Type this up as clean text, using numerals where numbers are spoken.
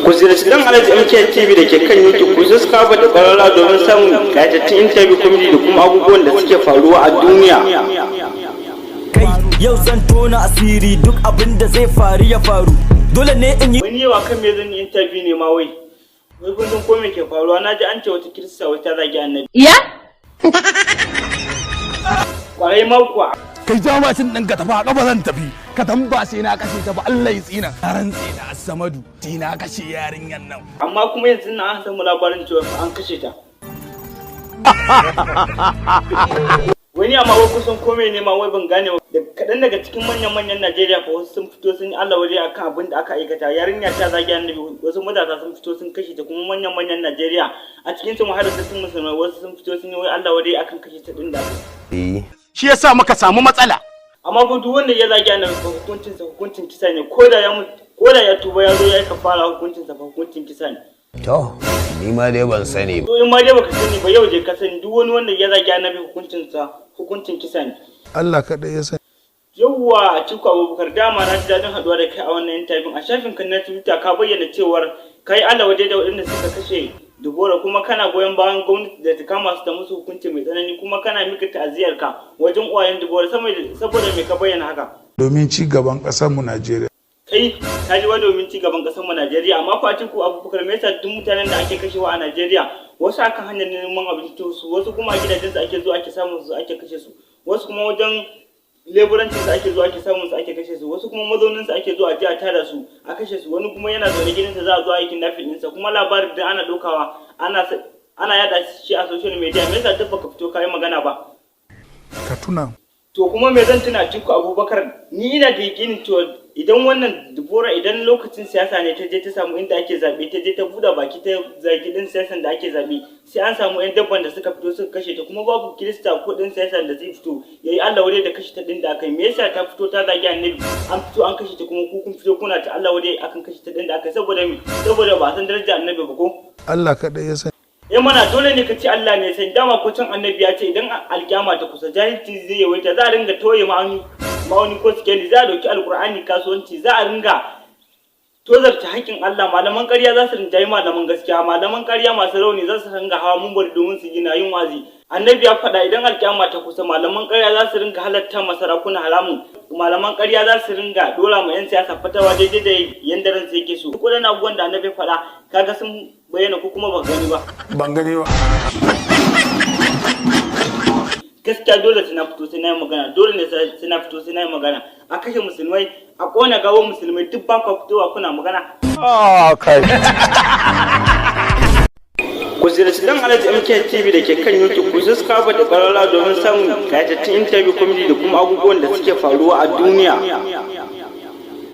Ku ziyarci Dan Alhaji MK TV da ke kan YouTube, ku subscribe da ƙararrawa domin samun ƙayatattun interview, comedy da kuma abubuwan da suke faruwa a duniya. Kai, yau zan tona asiri, duk abin da zai faru ya faru, dole ne in yi. Wani yawa kan me zan yi interview ne ma? Wai wai kun san ko me ke faruwa? Na ji an ce wata Kirista wata zagi Annabi. Ya? Kwarai ma kuwa. Kai, ja mashin ɗin ka tafi, a ƙafa zan tafi. Ka tamba sai na kashe ta ba, Allah ya tsina. Na rantse da Asamadu sai na kashe yarinyan nan. Amma kuma yanzu na an samu labarin cewa fa an kashe ta. Wani amma wai kusan kome ne ma, wai ban gane ba. Da kaɗan daga cikin manyan manyan Najeriya fa, wasu sun fito sun yi Allah waje akan abin da aka aikata. Yarinya ta zagi Annabi, wasu matasa sun fito sun kashe ta. Kuma manyan manyan Najeriya, a cikin su har da sun musulmai, wasu sun fito sun yi wai Allah waje akan kashe ta din da aka yi. Shi yasa muka samu matsala. Amma fa duk wanda ya zagi Annabi fa, hukuncin sa hukuncin kisa ne, ko da ya mutu, ko da ya tuba ya zo ya yi kafara, hukuncin sa fa hukuncin kisa ne. To, ni ma dai ban sani ba. To, in ma dai baka sani ba, yau je ka sani, duk wani wanda ya zagi Annabi, hukuncin sa hukuncin kisa ne. Allah kaɗai ya sani. Yawwa, Atiku Abubakar, dama na ji daɗin haɗuwa da kai a wannan interview. A shafin kan na Twitter ka bayyana cewar kai Allah waje da waɗanda suka kashe Dubora, kuma kana goyon bayan gwamnati da ta kama su ta musu hukunci mai tsanani, kuma kana mika ta'aziyar ka wajen uwayen Dubora. Saboda me ka bayyana haka? Domin ci gaban ƙasarmu Najeriya. Kai, ka ji wa, domin ci gaban ƙasar mu Najeriya. Amma fa Atiku Abubakar, me yasa duk mutanen da ake kashewa a Najeriya, wasu akan hanyar neman abinci su, wasu kuma a gidajen su ake zuwa ake samun su ake kashe su, wasu kuma wajen leburancin su ake zuwa ake samun su ake kashe su, wasu kuma mazaunin su ake zuwa a je a tada su a kashe su, wani kuma yana zaune gidansa za a zo aikin nafin ɗinsa, kuma labarin da ana ɗaukawa ana yada shi a social media? Me yasa duk baka fito ka yi magana ba? Ka tuna. To, kuma me zan tuna, Atiku Abubakar? Ni ina da yakinin cewa idan wannan Dubora, idan lokacin siyasa ne, ta je ta samu inda ake zaɓe, ta je ta buɗe baki ta zagi ɗin siyasan da ake zaɓe, sai an samu 'yan dabban da suka fito suka kashe ta. Kuma babu Kirista ko ɗin siyasan da zai fito ya yi Allah wadai da kashe ta ɗin da aka yi. Me yasa ta fito ta zagi Annabi, an fito an kashe ta, kuma ku kun fito kuna ta Allah wadai akan kashe ta ɗin da aka yi? Saboda me? Saboda ba a san darajar Annabi ba ko? Allah kaɗai ya sani. Eh mana, dole ne ka ce Allah ne sai. Dama ko can Annabi ya ce idan alkiyama ta kusa, jahilci zai yawaita, za a ringa toye ma'auni ma'auni ko sikeli, za a dauki Alkur'ani kasuwanci, za a ringa tozarta haƙƙin Allah, malaman ƙarya za su rinjayi malaman gaskiya, malaman ƙarya masu rauni za su ringa hawa mumbari domin su gina yin wazi. Annabi ya faɗa idan alkiyama ta kusa, malaman ƙarya za su ringa halatta masarakuna haramun, malaman ƙarya za su ringa dora ma 'yan siyasa fatawa daidai da yanda ransu yake so. Duk waɗannan abubuwan da Annabi faɗa, kaga sun bayyana ko kuma ba gani ba? Ban gani ba. Gaskiya dole sai na fito sai na yi magana, dole ne sai na fito sai na yi magana. A kashe musulmai, a kona gawar musulmai, duk ba ku fitowa kuna magana. Kai. Ku ziyarci Dan Alhaji MK TV da ke kan YouTube, ku subscribe da ƙararrawa domin samun ƙayatattun interview, comedy da kuma abubuwan da suke faruwa a duniya.